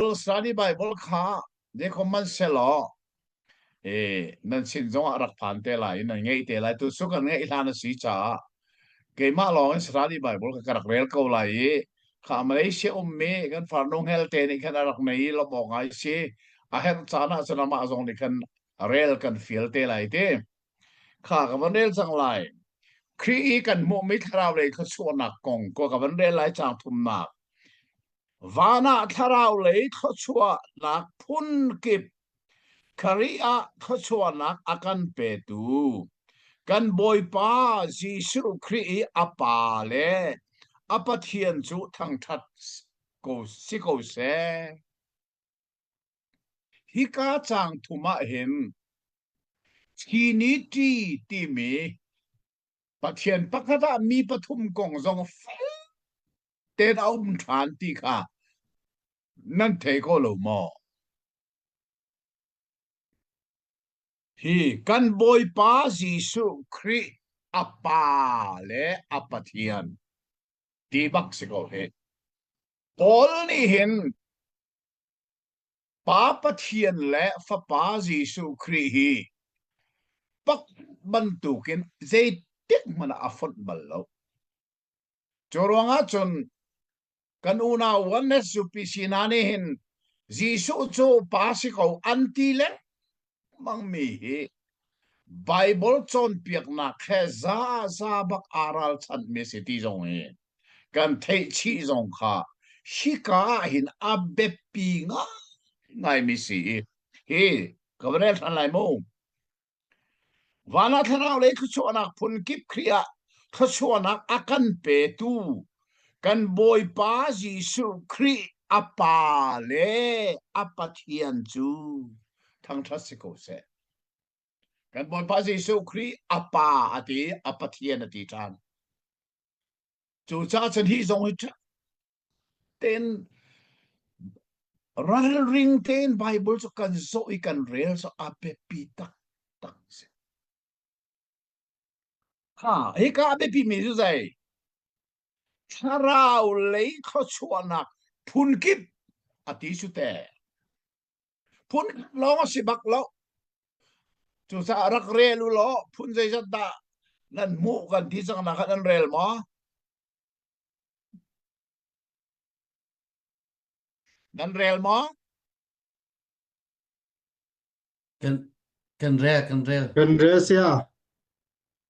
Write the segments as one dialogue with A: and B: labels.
A: Study Bible kha zekhom man selaw e nan sin zong ah rak phan te lai nan ngeih te lai tu su kan ngeih hlan a si caah keimah lawng in Study Bible kha ka rak rel ko lai i kha Malaysia ummi kan farnu ngel te nih khan a rak nei i lawmh awk ngai si a herh caan ah cun amah zong nih khan rel kan fial te lai ti kha ka van rel cang lai Khrih i kan hmuhmi thlarau lei thluachuahnak kong ko ka van rel lai caang thumnak Van ah thlarau lei thluachuahnak phunkip Khrih ah thluachuahnak a kan petu kan Bawipa Jesuh Khrih i a Pa le a Pathian cu thangṭhat ko si ko seh. Hika caang thum ah hin Trinity timi Pathian pakhat ah mi pathum kong zong fel tein a um ṭhan ti kha nan thei ko lo maw? Hi kan Bawipa Jesuh Khrih a Pa le a Pathian ti bak si ko hi. Paul nih hin Pa Pathian le Fapa Jesuh Khrih hi pak bantukin zeitik hmanh ah a fonh bal lo. Cu ruangah cun kan unau Oneness UPC hna nih hin Jesuh cu pa si ko an ti lengmang mi hi Bible cawnpiaknak he zaza bak aa ralchanhmi a si ti zong hi kan theih chih zong kha hika ah hin a biapi ngaingaimi si i hi ka va rel ṭhan lai mu. Van ah thlarau lei thluachuahnak phun kip Khrih ah thluachuahnak a kan petu kan Bawipa Jesuh Khrih a Pa le a Pathian cu thangṭhat si ko seh. Kan Bawipa Jesuh Khrih a Pa a ti, a Pathian a ti ṭhan. Cucaah cun hi zong hi tein ralring tein Bible cu kan zoh i kan rel cu a biapi taktak si. Ha, hika a biapi mi cu zei? Thlarau lei thluachuahnak phunkip a ti cu te. Phun lawng a si bak lo. Cucaah rak rel u law phun zeizat dah nan hmuh kan ti cang nak ah nan rel maw? Nan rel maw?
B: Kan kan rel kan rel.
C: Kan rel sia.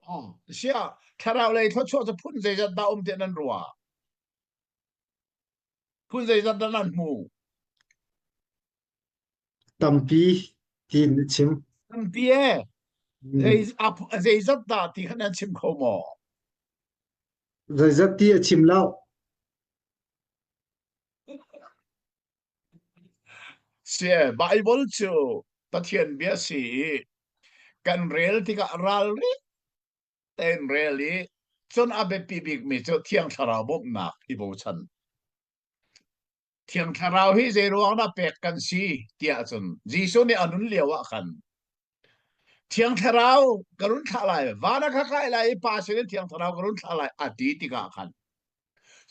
A: Oh, sia thlarau lei thluachuah cu phun zeizat dah um tiah nan ruah? Phun zeizat dah nan hmu?
C: Tampi tiin a chim.
A: Tampi e. Zei zeizat dah ti kha nan chim kho maw?
C: Zeizat ti a chim lo.
A: Sie, Bible cu Pathian bia si i kan rel tikah ralring tein rel i cun a biapi bikmi cu Thiang Thlarau bawmhnak i bochan. Thiang Thlarau hi zei ruang dah pek kan si tiah cun Jesuh nih a nun lio ah khan Thiang Thlarau ka run thlah lai, van ah ka kai lai i Pa sin in Thiang Thlarau ka run thlah lai a ti tikah khan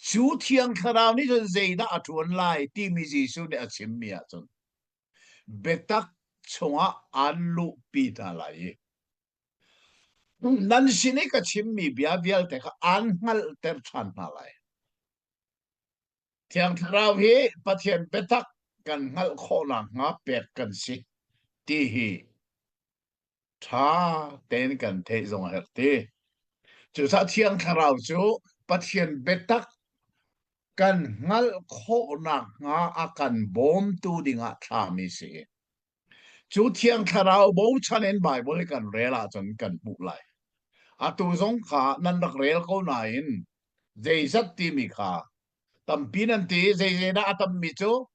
A: cu Thiang Thlarau nih cun zeidah a ṭuan lai timi Jesuh nih a chimmi ahcun biatak chungah aan luhpi hna lai i nan sin i ka chimmi bia vialte kha aan hngalhter ṭhan hna lai. Thiang Thlarau hi Pathian biatak kan hngalh khawh nakhnga pek kan si ti hi ṭha tein kan theih zong a herh ti. Cucaah Thiang Thlarau cu Pathian biatak kan hngalh khawh nakhnga a kan bawmtu dingah thlahmi si. Cu Thiang Thlarau bochan in Baibal hi kan rel ahcun kan hmuh lai. Atu zong kha nan rak rel ko nain zeizat timi kha tampi nan ti zeizeidah a tammi cu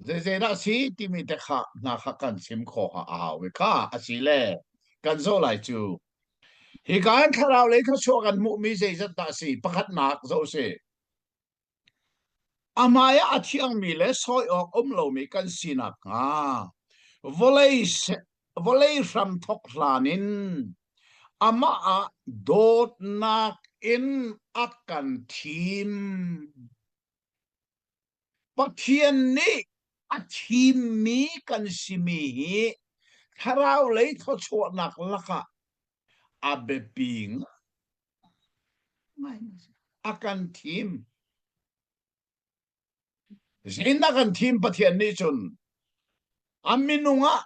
A: zeizeidah a si timi te kha hna kha kan chim khawh a hau i kha a si le kan zoh lai cu. Hika in thlarau lei thluachuah kan hmuhmi zeizat dah a si pakhatnak zoh si. A hmai ah a thiangmi le sawi awk um lomi kan si nakhnga vawlei vawlei hramthawk hlan in amah ah dawtnak in a kan thim. Pathian nih a thimmi kan simi hi thlarau lei thawchuahnak lakah a biapi ngai a kan thim. Zeitindah kan thim Pathian nih cun a minung ah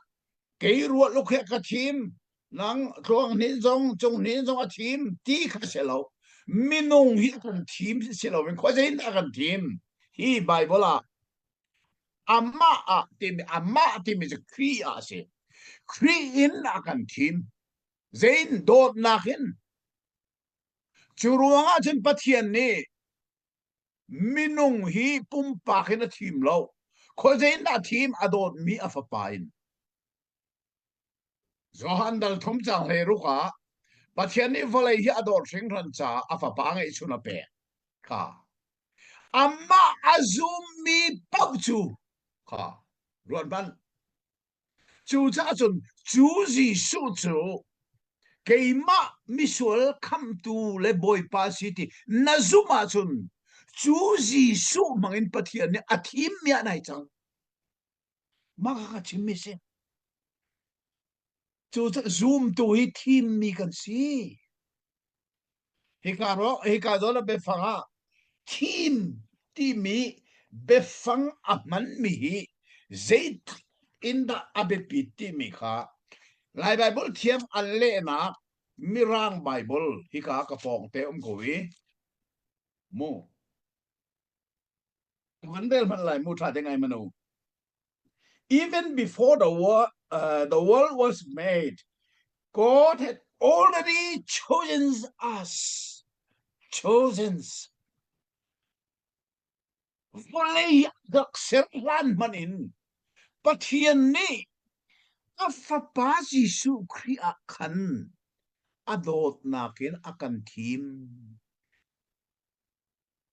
A: kei ruah luk he ka thim nang tluang hnin zong cung hnin zong a thim ti kha si lo minung hi kan thim si lo in khua zeitindah kan thim hi Bible ah amah ah timi amah timi cu Khrih ah a si Khrih in a kan thim zein dawtnak in cu ruangah cun Pathian nih Minung hi pumpak in a thim lo. Khuazei in dah a thim? A dawtmi a fapa in. Johan dal thum cang 16 ah Pathian nih vawlei hi a dawt hringhran caah a fapa ngeihchun a pek. Kha. Amah a zummi paoh cu kha ruat hmanh. Cucaah cun cu Jesuh cu keimah misual khamhtu le Bawipa si ti na zumh ahcun cu Jesuh hmangin Pathian nih a thimmi ah nai cang. Mah kha ka chimmi si. Cu zumtu hi thimmi kan si. Hika ro hika zawn ah biafang ah thim timi biafang a hmanmi hi zeitluk in dah a biapit timi kha Lai Baibal thiam an lehnak Mirang Baibal hika ka pawng te um ko i mu kan rel hmanh lai mu tha te ngai manu Even before the world, uh, the world was made, God had already chosen us. Chosen. Vawlei rak ser hlan hmanh in Pathian nih a fapa Jesuh Khrih ah khan a dawtnak in a kan thim.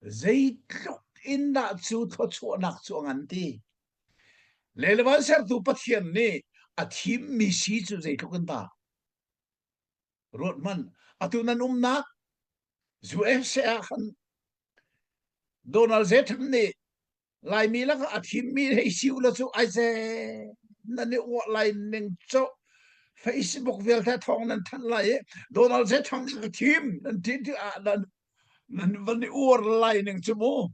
A: Zeitluk in dah cu thluachuahnak cu a ngan ti? Le le van sertu Pathian nih a thimmi si cu zeitluk in dah? Ruat hmanh. Atu nan umnak USA ah khan Donald J. Trump nih Laimi lakah a thimmi hei si u law cu aize nan i uah lai ning cu Facebook vialte thawng nan thanh lai i Donald J. Trump ka thim nan ti ti ah nan nan van i uar lai ning cu mu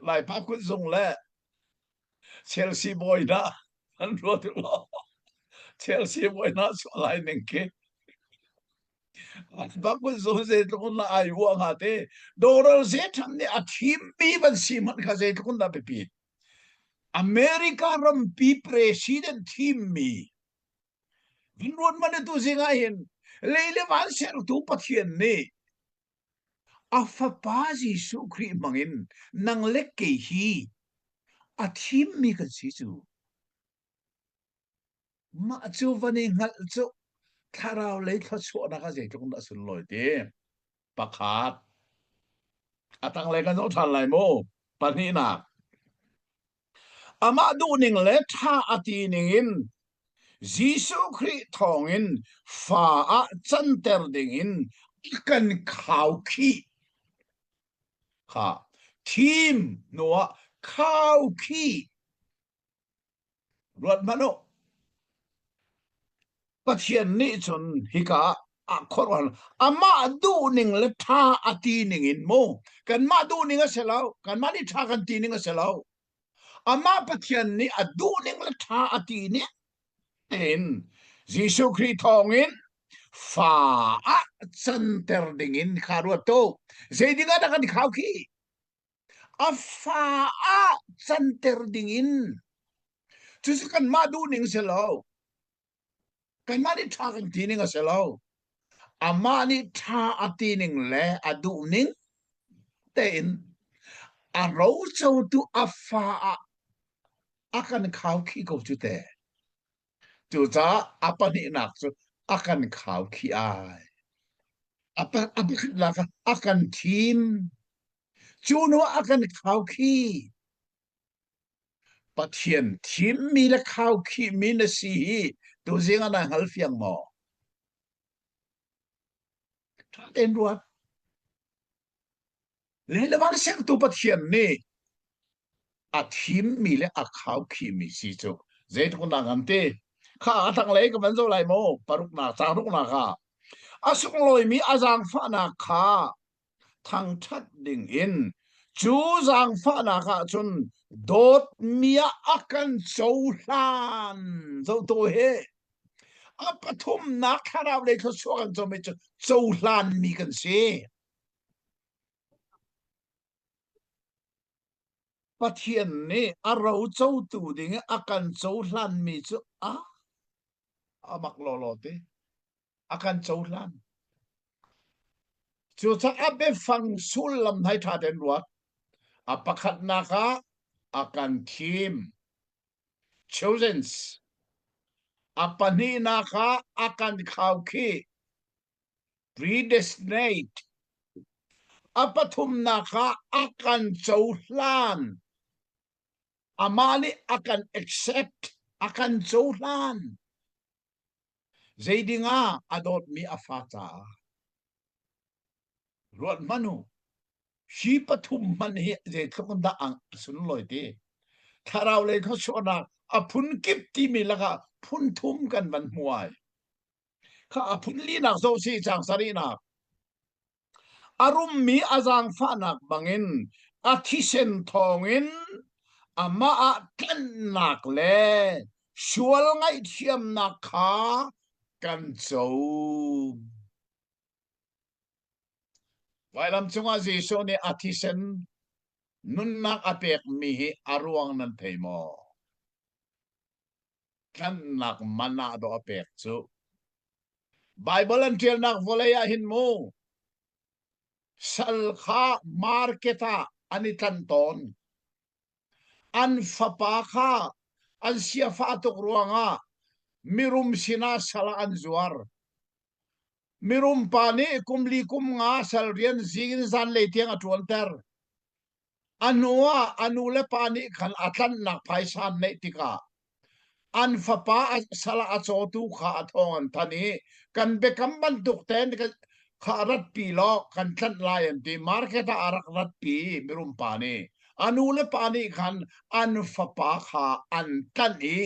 A: Laipa kut zung le Chelsea bawi hna an ruat u law Chelsea bawi hna chuah lai ning khi Bak zo zeitluk in ai uah hnga te Donald J. Trump nih a thimmi van si hmanh kha zeitluk in dah biapi America rampi president thimmi van ruat man tu zing ah hin lei le van sertu Pathian nih a fapa Jesuh Khrih hmangin nang le kei hi a thimmi kan si cu Mah cu van i hngalh cu thlarau lei thluachuahnak ah zeitluk in dah a sunlawi ti. Pakhat. A tanglei kan zoh ṭhan lai mu. Pahnihnak. Amah duhning le ṭha a ti ningin Jesuh Khrih thawngin fa ah canter dingin a kan khaukhih. Kha thim hnuah khaukhih. Ruat hmanh u. Pathian nih cun hika ah khuaruahhar amah duhning le ṭha a ti ning in mu kanmah duhning a si lo kanmah nih ṭha kan ti ning a si lo amah Pathian nih a duhning le ṭha a ti ning in Jesuh Khrih thawngin fa ah canter dingin kha ruat tu zei ding ah dah kan khau khi A fa ah canter dingin cucu kanmah duhning si lo. Kanmah nih ṭha kan ti ning a si lo. Amah nih ṭha a ti ning le a duh ning tein a rocotu a fa ah a kan khaukhih ko cu te. Cucaah a pahnihnak cu a kan khaukhih ai. A pakhatnak ah a kan thim. Cu hnu ah a kan khaukhih. Pathian thimmi le khaukhihmi na si hi tuzing ah naa hngal fiang maw? Ṭha tein ruat. Lehlamah sertu Pathian nih. A thimmi le a khaukhimi si cu zeitluk dah kan ti. Kha a tanglei ka van zoh lai maw? Paruknak, caang ruknak ah. A sunglawimi a zaangfahnak kha thangṭhat ding in cu zaangfahnak ah cun dawtmi ah a kan cohlan. Zohtu hi a pathumnak thlarau lei thluachuah kan comi cu cohlanmi kan si. Pathian nih a rocotu ding i a kan cohlanmi cu a a mak lawlaw te. A kan cohlan. Cucaah biafang sullam hai ṭha tein ruat. A pakhatnak ah a kan thim. Chosen. A pahnihnak ah a kan khaukhih. Predestinate. A pathumnak ah a kan cohlan. Amah nih a kan accept, a kan cohlan. Zeiding ah a dawtmi a fa caah. Ruat hmanh u. Hi pathum hmanh hi zeitluk in dah a sunlawi ti. Thlarau lei thluachuahnak a phun kip timi lakah phun thum kan van hmu ai. Kha a phun linak zoh si cang sarihnak. A rummi a zaangfahnak bangin a thisen thawngin amah ah tlanhnak le sual ngaihthiamnak kha kan co. Vailam cungah Jesuh nih a thisen nunnak a pekmi hi a ruang nan thei maw? Tlanhnak man ah dawh a pek cu. Baibal an ṭialnak vawlei ah hin mu sal kha market ah an i tlanh tawn. An fapa kha an siafah tuk ruangah mirum sinah sal ah an zuar. Mirum pa nih kum li kum nga sal rian zing in zanlei tiang a ṭuanter. A hnu ah a nu le pa nih khan a tlanhnak phaisa an neih tikah an fapa sal ah a cawtu kha a thawng an thanh i kan biakam bantuk tein kha ratpi law kan tlanh lai an ti. Market ah a rak ratpi mirum pa nih. A nu le pa nih khan an fapa kha an tlanh i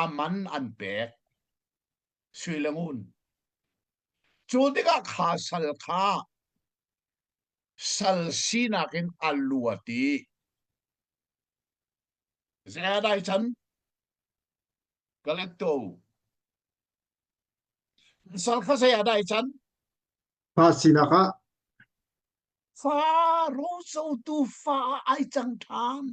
A: a man an pek. Sui le ngun. Cu tikah kha sal kha sal sinak in a luat i zei dai chan ka let to sal kha zei a dai chan
C: Fa sinak ah
A: fa rocotu fa ai cang ṭhan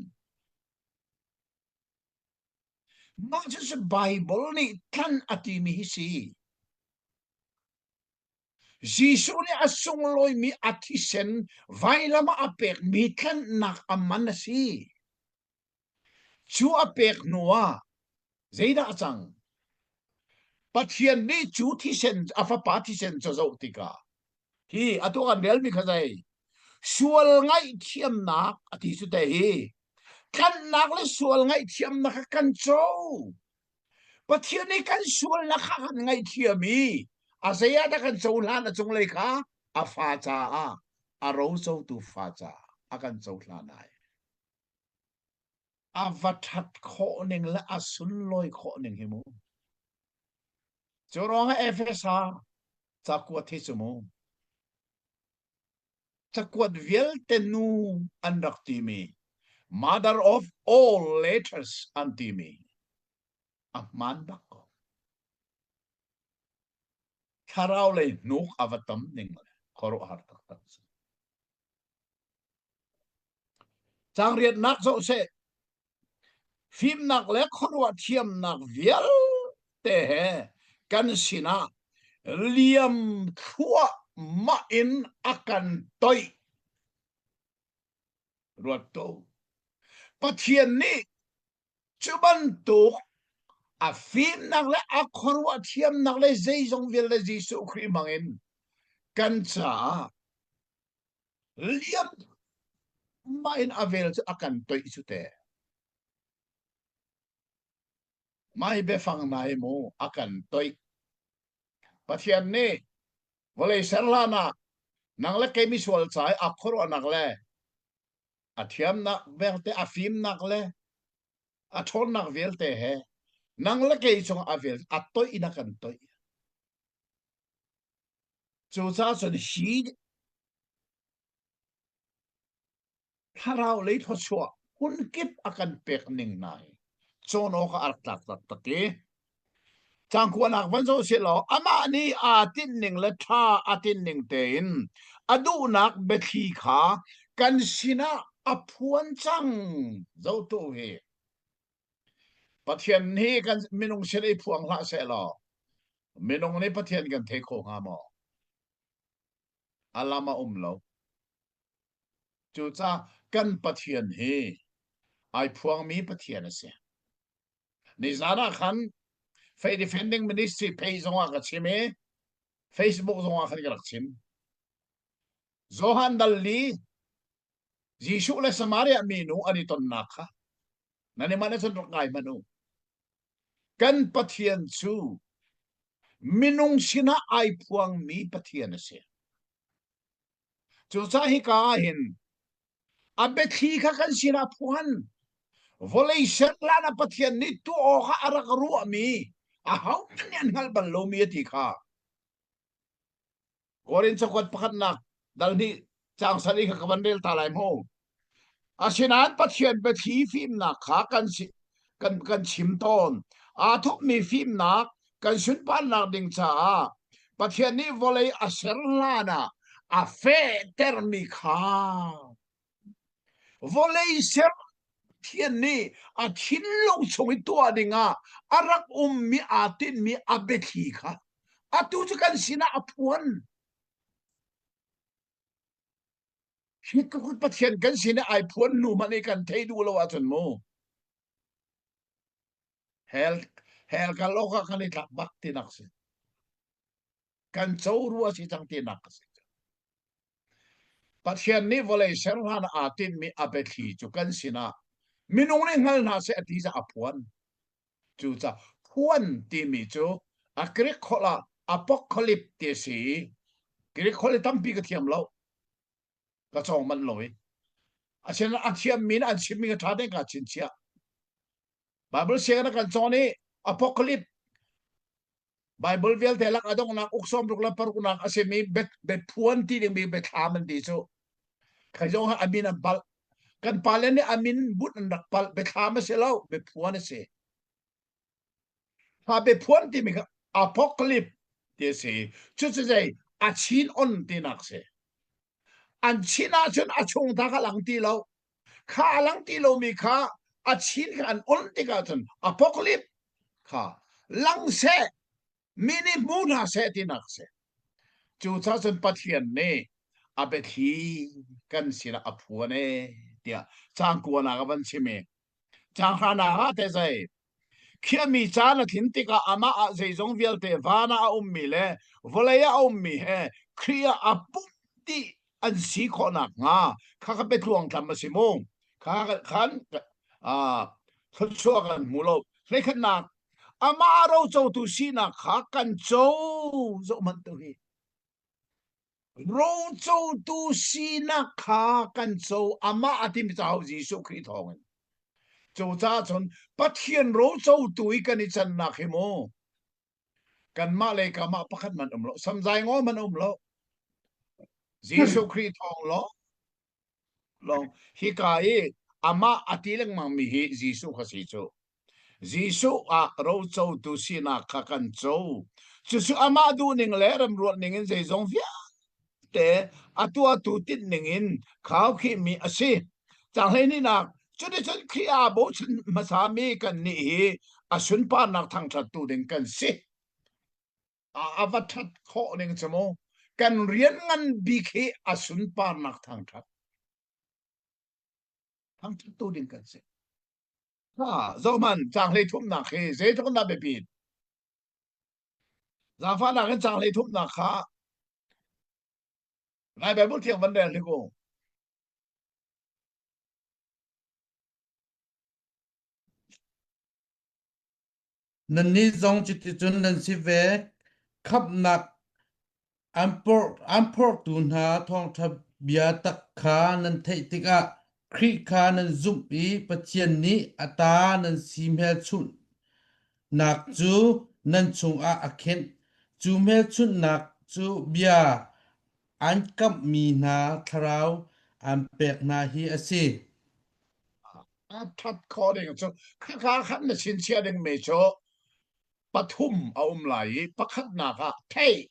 A: mah cu Bible nih tlan a timi hi si Jesuh nih a sunglawimi a thisen vailam ah a pekmi tlanhnak a man a si. Cu a pek hnuah zeidah a cang? Pathian nih cu thisen a fapa thisen cu zoh tikah hi atu kan relmi kha zei sual ngaihthiamnak a ti cu te hi tlanhnak le sual ngaihthiamnak kha kan co. Pathian nih kan sualnak kha kan ngaihthiam i a zei ah dah kan cohlan a cunglei kha a fa caah a rocotu fa caah a kan cohlan ai. A va ṭhat khawh ning le a sunlawi khawh ning hi mu. Cu ruangah Efesa cakuat hi cu mu. Cakuat vialte nu an rak timi mother of all letters an timi a hmaan bak ko. Thlarau lei hnuk a va tam ning le khuaruahhar taktak si. Caang riatnak zoh seh. Fimnak le khuaruah thiamnak vialte he kan sinah liam thluahmah in a kan toih. Ruat ko. Pathian nih cu bantuk a fimnak le a khuaruah thiamnak le zeizong vialte Jesuh Khrih hmangin kan caah liam mah in a vel cu a kan toih cu te. Mai biafang nai mu a kan toih. Pathian nih vawlei ser hlan ah nang le kei misual ca i a khuaruahnak le A thiamnak vialte, a fimnak le a ṭhawnnak vialte he nang le kei cungah a vel a toih in a kan toih. Cucaah cun hi thlarau lei thluachuah hmunkip a kan pek ning hna hi cawn awk ah a rak tlak taktak i cangkuanak van zoh sih law amah nih aa tinhning le ṭha a tinhning tein a duhnak biathli kha kan sinah a phuan cang zohtu hi Pathian hi kan minung sin i phuang hlah seh law minung nih Pathian kan thei kho hnga maw a lam a um lo Cucaah kan Pathian hi ai phuangmi Pathian a si. Nizan ah khan Faith Defending Ministry page zongah ka chim i Facebook zongah khan ka rak chim. Johan dal li Jesuh le Samaria minu an i tonnak kha nan i manh ahcun rak ngai hmanh u. Kan Pathian cu minung sinah ai phuangmi Pathian a si. Cucaah hika ah hin a biathli kha kan sinah phuan. Vawlei ser hlan ah Pathian nih tuah awkah a rak ruahmi ahohmanh nih an hngalh bal lomi a ti kha. Korin cakuat pakhatnak dal hnih caang sarih kha ka van rel ta lai mu. Asinain Pathian biathli fimnak kha kan kan kan chim tawn. Aa thawkmi fimnak kan sunparnak ding caah Pathian nih vawlei a ser hlan ah a fehtermi kha vawlei ser Pathian nih a thinlung chung i tuah dingah a rak ummi aa tinhmi a biathli kha atu cu kan sinah a phuan. Hi tluk Pathian kan sin i ai phuan hnu hmanh i kan theih duh lo ahcun mu hell hell kal awk ah kan i tlak bak tinak si. Kan co rua si cang tinak a si. Pathian nih vawlei ser hlan aa tinhmi a biathli cu kan sinah minung nih hngal hna seh a ti caah a phuan. Cucaah phuan timi cu a Greek holh ah apocalypse ti a si i Greek holh hi tampi ka thiam lo. Ka cawng manh lo i. Asinain a thiammi nih an chimmi ka ṭha tein kaa chinchiah. Bible sianginn a kan cawn i apocalypse Bible vialte lak a donghnak uk sawmruk le paruknak a simi biaphuan ti dingmi biathlam an ti cu. Khai zong a min an palh. Kan pale nih a min but an rak palh. Biathlam a si lo, biaphuan a si. Kha biaphuan timi kha apocalypse ti a si. Cucu zei a chin on tinak si. An chin ahcun a chung ta kha lang ti lo. Kha a lang ti lomi kha a chin kha an on tikah cun apocalypse kha lang seh mi nih hmu hna seh tinak a si. Cucaah cun Pathian nih a biathli kan sinah a phuan e tiah caang kuanak a van chim i caang hranak ah teh zei Khiahmi caan a tlin tikah amah ah zeizong vialte van ah a ummi le vawlei ah a ummi he Khrih ah a pum dih an si khawh nakhnga khakha biatluangtlam a si mu. Kha khan thluachuah kan hmu lo. Hleikhatnak amah rocotu sinak kha kan co zoh hmanh tu hi. Rocotu sinak kha kan co amah a timi cauk Jesuh Khrih thawngin. Cucaah cun Pathian rocotu i kan i cannak hi mu kanmah le kamah pakhat man um lo samzai ngaw man um lo Jesuh Khrih thawng lawng lawng hika i amah a ti lengmang mi hi Jesuh kha si cu. Jesuh ah rocotu sinak kha kan co. Cucu amah duhning le remruat ning in zeizong vialte a tuahtu tinhning in khaukhihmi a si. Caang hleihnih cuticun Khrih aa bochan hmasami kannih hi a sunparnak thangṭhattu ding kan si. A va ṭhat khawh ning cu mu. Kan rian ngan bik hi a sunparnak thangṭhat. Thangṭhattu ding kan si. Ha, zohhmanh, caang hleithumnak hi zeitluk in dah biapit? Zaangfahnak in caang hleithumnak kha Lai Baibal Thiang van rel hnik u.
B: Nannih zong cuticun nan si ve. Khamhnak an phorhtu hna thawngṭha bia tak kha nan theih tikah. Khrih kha nan zumh i Pathian nih a ta nan si hmelchunhnak cu nan chungah a khenh. Cu hmelchunhnak cu bia aan kamhmi hna thlarau aan pek hna hi a si.
A: A ṭhat khawh ding cu khaka khan na chinchiah dingmi cu pathum a um lai i pakhatnak ah theih.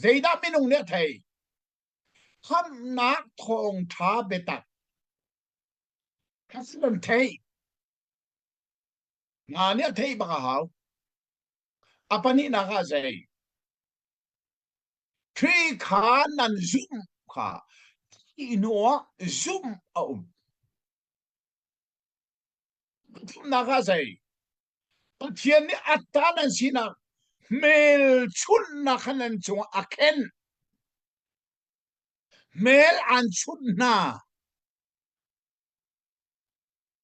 A: Zeidah minung nih a thei? Khamhnak thawngṭha biatak kha si nan theih. Nga nih a theih bak a hau. A pahnihnak ah zei? Khrih kha nan zumh kha thih hnuah zumh a um. Pathumnak ah zei? Pathian nih a ta nan sinak hmelchunhnak kha nan cungah a khenh. Hmel an chunh hna.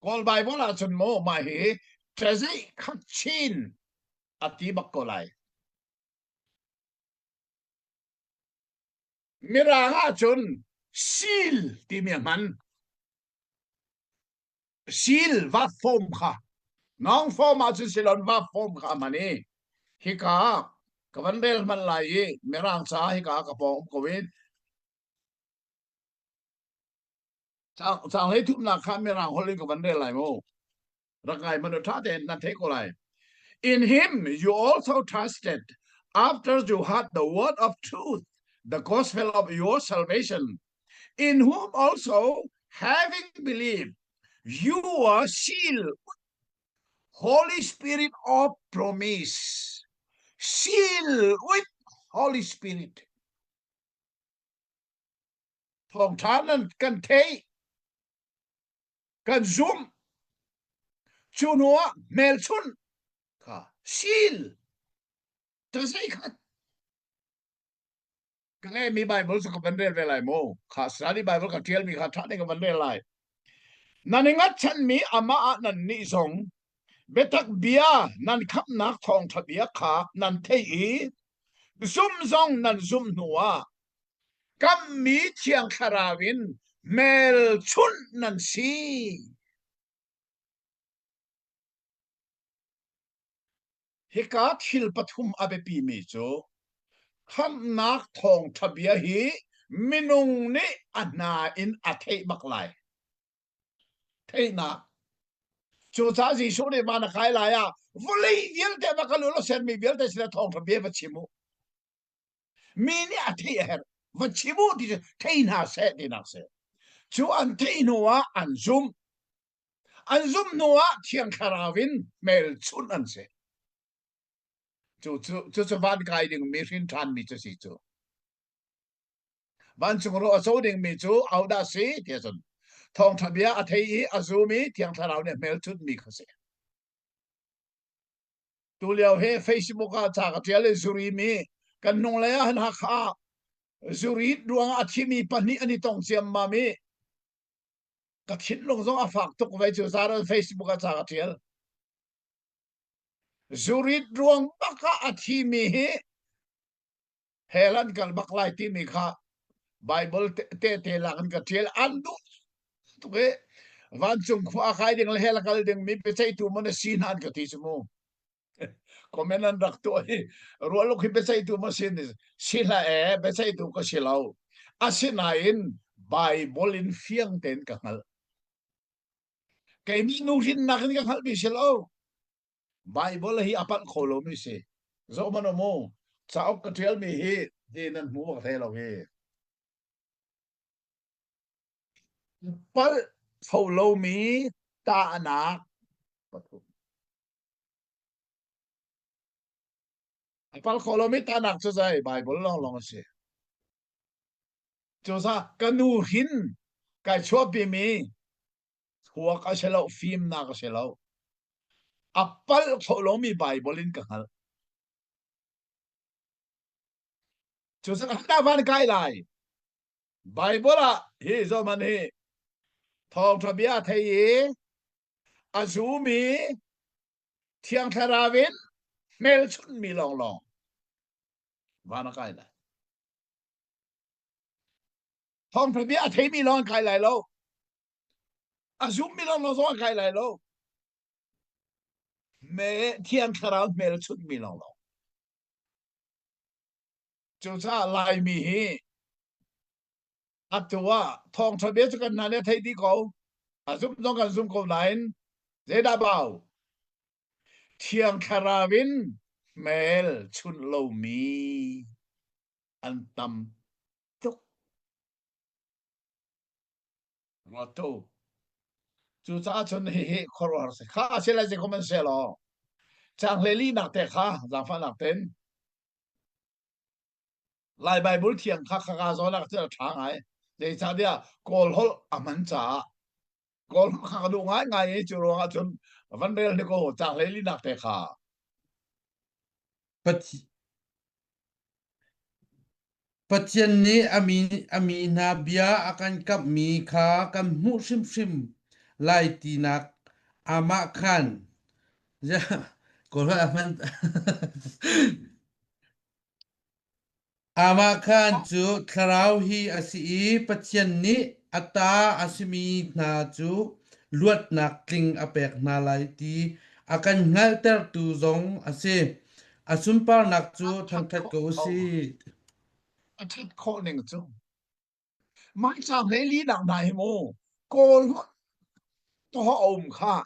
A: Kawl Bible ahcun maw mah hi ṭazeih khat chin a ti bak ko lai. Mirang ahcun seal timi a hman. Seal va fawm kha. Nong fawm ahcun silon va fawm kha a hman i hika ka van rel hman lai i Mirang ca hika ka pawng um ko in caang hlei thumnak kha Mirang holh in ka van rel lai mu. Rak ngai hmanh u ṭha tein nan theih ko lai. In him you also trusted after you heard the word of truth, the gospel of your salvation, in whom also having believed, you were sealed Holy Spirit of promise. Sealed with Holy Spirit. Thawngṭha nan kan theih kan zumh cu hnu ah hmelchunh kha sil ta zei khat ka ngeimi Bible cu ka van rel ve lai mu kha study Bible ka ṭialmi kha ṭha tein ka van rel lai nan i ngatchanmi amah ah nan nih zong biatak bia nan khamhnak thawngṭha bia kha nan theih i zum zong nan zumh hnu ah Kammi Thiang Thlarau in hmelchunh nan si. Hika thil pathum a biapimi cu khamhnak thawngṭha bia hi minung nih a hna in a theih bak lai. Theihnak. Cucaah Jesuh nih van a kai lai ah vawlei vialte va kal u law sermi vialte sinah thawngṭha bia va chim u. Mi nih a theih a herh. Va chim u ti cu thei hna seh tinak si. Cu an theih hnu ah an zumh. An zumh hnu ah Thiang Thlarau in hmelchunh an si. Cu cu cu cu van kai dingmi hrin ṭhanmi cu si cu. Vancung ro a co dingmi cu ahodah si ti ahcun thawngṭha bia a thei i a zum i Thiang Thlarau nih hmelchunhmi kha si. Tulio hi Facebook ah ca ka ṭial i zuri mi kan hnunglei ah hin Hakha ah zuri ruangah a thimi pahnih an i tong ciammam i ka thinlung zong a fak tuk ve cu zaran Facebook ah ca ka ṭial. Zurit ruang bak ah a thimi hi hell an kal bak lai timi kha Bible tehte lak in ka ṭial an duh tuk i vancung khua a kai ding le hell a kal ding mi biaceihtu maw na si hna an ka ti cu mu comment an rak tuah hi rualuk hi biaceihtu maw si si hlah e biaceihtu ka si lo asinain Bible in fiang tein ka hngalh keimah nu hrinnak in ka hngalhmi si lo Bible hi a palh kho lomi si. Zoh hmanh u mu. Cauk ka ṭialmi hi hi nan hmu bak thai lo hi. Palh kho lomi tahnak pathum. A palh kho lomi tahnak cu zei Bible lawnglawng a si. Cucaah ka nu hin kai chuahpimi Thluak a si lo, fimnak a si lo. A palh kho lomi Bible in ka hngalh. Cucaah ka van kai lai. Bible ah hi zohman hi thawngṭha bia thei i a zumi Thiang Thlarau in hmelchunhmi lawnglawng van a kai lai. Thawngṭha bia a theimi lawng an kai lai lo. A zummi lawnglawng zong a kai lai lo. Me Thiang Thlarau hmelchunhmi lawnglawng. Cucaah Laimi hi atu ah thawngṭha bia cu kan hna nih a theih dih ko. A zumh zong kan zum ko nain zeidah bau? Thiang Thlarau in hmelchunh lomi an tam tuk. Ruat u. Cucaah cun hihi khuaruahhar si. Kha a si lai zei ko seh law caang 14nak te kha zaangfahnak tein Lai Baibal thiang kha khaka zawn ah cun a ṭha ngai. Zeicahtiah Kawl holh a hman caah Kawl holh kha ka duh ngaingai i cu ruangah cun van rel hnik u caang 14nak te kha.
B: Pathian nih a mi a mi hna bia a kan kamhmi kha kan hmuh hrimhrim lai tinak aamah khan. Kawl holh a hman. Amah khan cu Thlarau hi a si i Pathian nih a ta a simi hna cu luatnak tling a pek hna lai ti a kan hngalhtertu zong a si. A sunparnak cu
A: A ṭhat
B: thangṭhat
A: khawh
B: ko u sih.
A: A ṭhat khawh ning cu Mai caang 14 nak hna hi mu Kawl to a um kha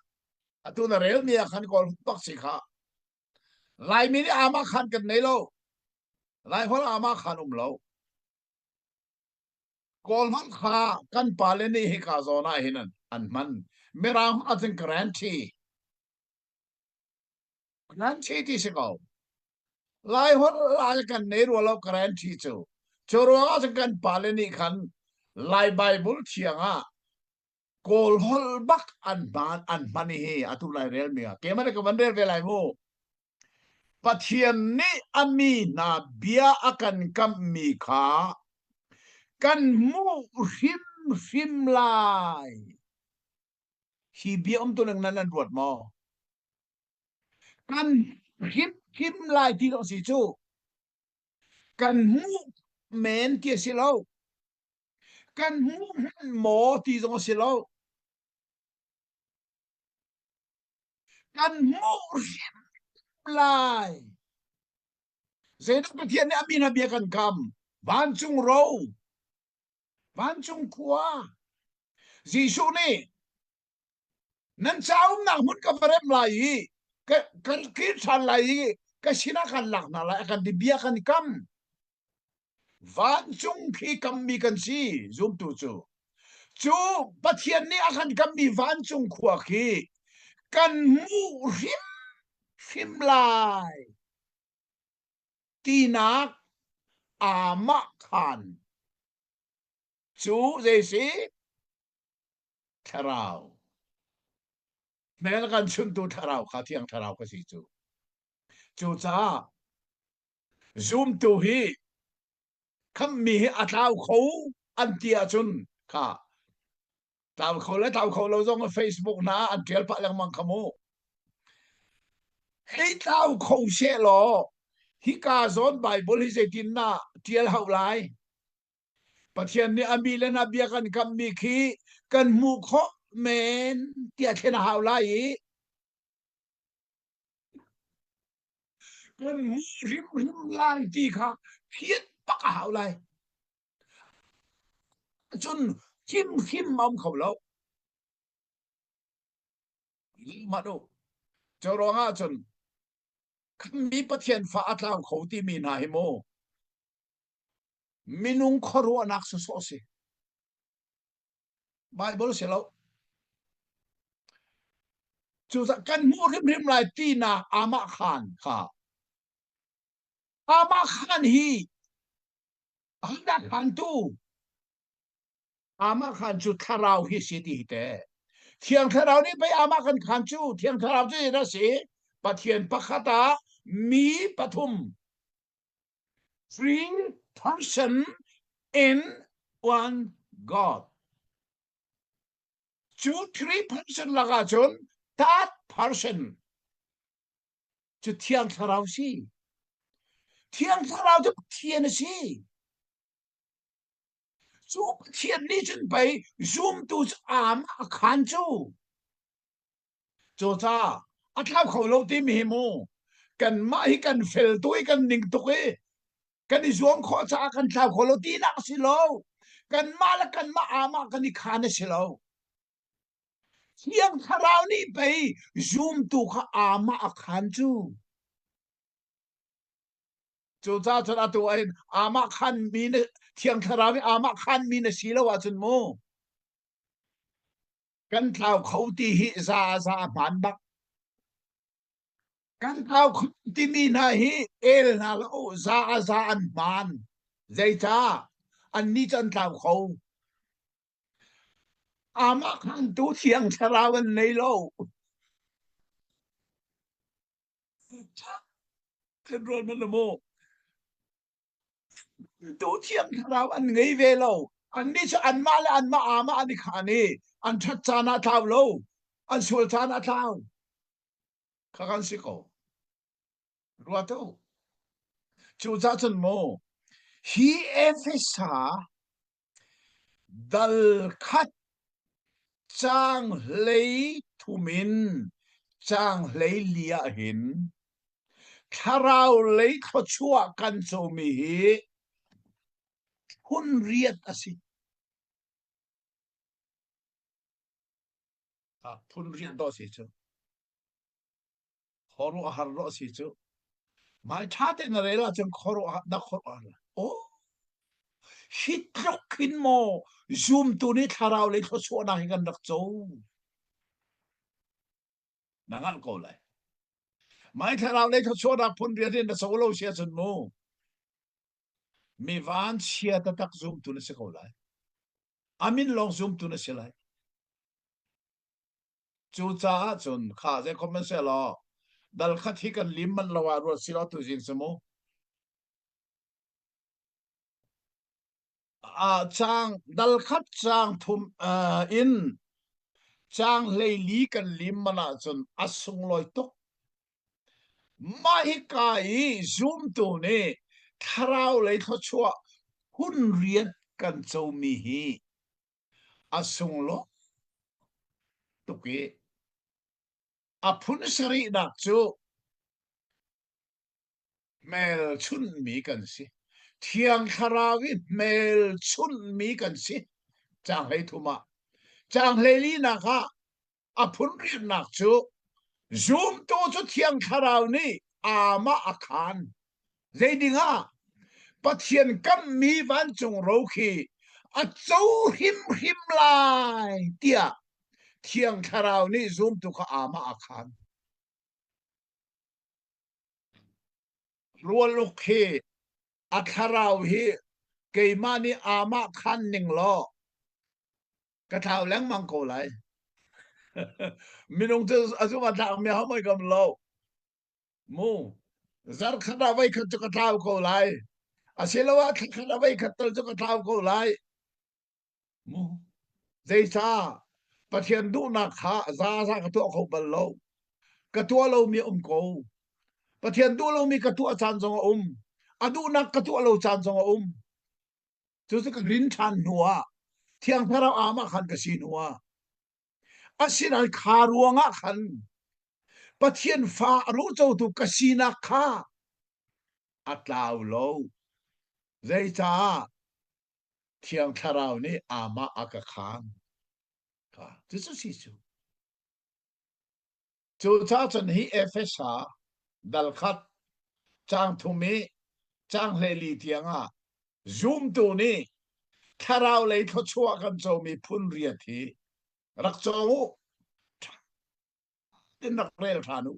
A: atu na rel mi ah khan Kawl bak si kha Laimi nih amah khan kan nei lo. Laiholh amah khan um lo. Kawl hmanh kha kan pale nih hika zawn ah hin an, an hman. Mirang ahcun guarantee. Guarantee ti si ko. Laiholh lai kan nei rua lo guarantee cu. Cu ruang ah cun kan pale nih khan Lai Bible thiang ah Kawl holh bak an hman an hman hi atu lai rel mi ah keimah nih ka van rel ve lai mu. Pathian nih a mi hna bia a kan kamhmi kha kan hmuh hrimhrim lai. Hi bia umtuning nan an ruat maw? Kan hrimhrim lai ti lo si cu. Kan hmuh men ti a si lo. Kan hmuh hmanh maw ti zong a si lo. Kan hmuh hrim lai. Zeidah Pathian nih a min a bia kan kam? Vancung ro, vancung khua. Jesuh nih nan ca umnak hmun ka va rem lai i ka kan kir ṭhan lai i ka sinah kan lak hna lai a kan ti bia kan kam. Vancung khi kammi kan si zumtu cu. Cu Pathian nih a kan kammi vancung khua khi kan hmuh hrimhrim lai tinak aamah khan cu zei si thlarau hmel kan chuntu thlarau kha thiang thlarau ka si cu cucaah Zumtu hi khammi hi a tlau kho an ti ahcun kha tlau kho le tlau kho lo zong Facebook hna an ṭial pah lengmang kha mu. Hei tlau kho seh law hika zawn Bible hi zeitin na ṭial hau lai? Pathian nih a mi le hna bia kan kammi khi kan hmuh khawh men tiah thlen a hau lai i Kan hmuh hrimhrim lai ti kha phiat bak a hau lai. Cun hrimhrim a um kho lo. Mah u. Cu ruangah cun mi Pathian fa a tlau kho timi hna hi mu minung khuaruahnak sawsawh si. Bible si lo. Cucaah kan hmuh hrimhrim lai tinak amah khan kha. Amah khan hi ahodah khantu? Amah khan cu thlarau hi si ti hi te. Thiang thlarau nih pei amah kan khan cu. Thiang thlarau cu zeidah si? Pathian pakhat ah mi pathum. Three person in one God. Cu three person lakah cun third person cu Thiang Thlarau si. Thiang Thlarau cu Pathian a si. Cu Pathian nih cun pei zumtu cu aamah a khaan cu. Cucaah a thlau kho lo timi hi mu kanmah hi kan fel tuk i kan ning tuk i kan i zuam khawh caah kan thlau kho lo tinak a si lo. Kanmah le kanmah aamah kan i khaan a si lo. Thiang Thlarau nih pei zumtu kha aamah a khaan cu. Cucaah cun atu ah hin aamah khanmi na Thiang Thlarau nih aamah khanmi na si lo ahcun mu kan tlau kho ti hi za za a hmaan bak. Kan tlau kho timi hna hi el hna lo za a za an hmaan. Zeicah? Annih cu an tlau kho. Amah khantu Thiang Thlarau an nei lo. Kan rual man maw? Tu Thiang Thlarau an ngei ve lo. Annih cu anmah le anmah amah an i khaan i an ṭhat caan ah tlau lo, an sual caan ah tlau. Kha kan si ko. Ruat u. Cucaah cun maw, hi Efesa Dal khat caang 13 in caang 14 ahhin thlarau lei thluachuah kan comi hi phun riat a si. Phun riat dawh a si cu. Khuaruahhar dawh a si cu. Mai ṭha tein na rel ahcun khuaruah na khuaruahhar. Oh, hi tluk hin maw zumtu nih thlarau lei thluachuahnak hi kan rak co. Na hngalh ko lai. Mai thlarau lei thluachuahnak phun riat in na co lo si ahcun mu mi vanchia taktak zumtu na si ko lai. Amin lawng zumtu na si lai. Cucaah cun kha zei khom an law dal khat hi kan lim manh lo ah ruat si law tuzing cu mu. Ah caang dal khat caang thum uh, in caang 14 kan lim man ahcun a sunglawi tuk. Mah hika i zumtu nih thlarau lei thluachuah hun rian kan comi hi a sunglawi tuk i a phun sarihnak cu hmelchunhmi kan si. Thiang Thlarau i hmelchunhmi kan si. Caang 13 ah. Caang 14 ah a phun riannak cu zumtu cu Thiang Thlarau nih amah a khaan. Zei dingah Pathian kamhmi vancung ro khi a co hrimhrim lai tiah Thiang Thlarau nih zumtu kha amah a khaan. Rualuk hi a thlarau hi keimah nih amah khaan ning law ka thlau lengmang ko lai. Minung cu a zum a tlakmi ho mei kam lo. Mu zarkhat ah voi khat cu ka thlau ko lai. Asiloah thlakhat ah voi khat tal cu ka thlau ko lai. Mu zeicah Pathian duhnak kha zaza ka tuah kho bal lo. Ka tuah lomi a um ko. Pathian duh lomi ka tuah caan zong a um. A duhnak ka tuah lo caan zong a um. Cucu ka rin ṭhan hnu ah Thiang Thlarau aamah khan ka si hnu ah asinain kha ruangah khan Pathian fa a rocotu ka sinak kha a tlau lo. Zeicah Thiang Thlarau nih amah a ka khaan. Cucu si cu. Cucaah cun hi Efesa dal khat caang thum i caang 14 tiangah zumtu nih thlarau lei thluachuah kan comi phun riat hi rak cawng u. Ṭha tein rak rel ṭhan u.